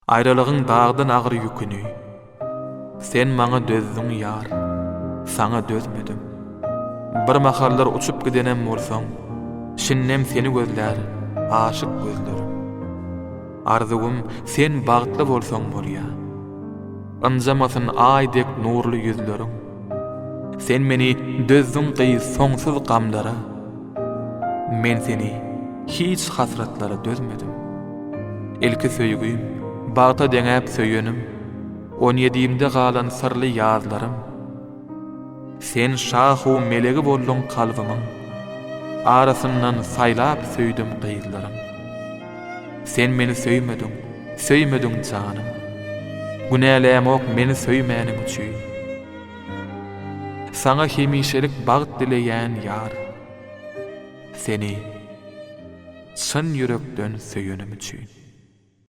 Aýralygyň dagdan agyr ýüküni. Sen maňa dözdüň ýar, saňa dözmedim. Bir mahallar uçup gidenem bolsaň, Şindem seni gözlär aşyk gözlerim. Arzuwym sen bagtly bolsaň bolýa. Ynjamasyn aý dek nurly ýüzleriň. Sen meni dözdüň gyz soňsuz gamlara. Men seni hiç hasratlara dözmedim. Ilki söýgim, bagta deňäp söýenim, On ýedimde galan syrly ýazlarym. Sen şahu melegi bolduň kalbymyň, Arasyndan saýlap söýdüm gyzlaryň. Sen meni söýmediň, söýmediň janym. Günälämok meni söýmäniň üçin. Saňa hemişelik bagt dileýän ýar. Seni çyn ýürekden söýenim üçin.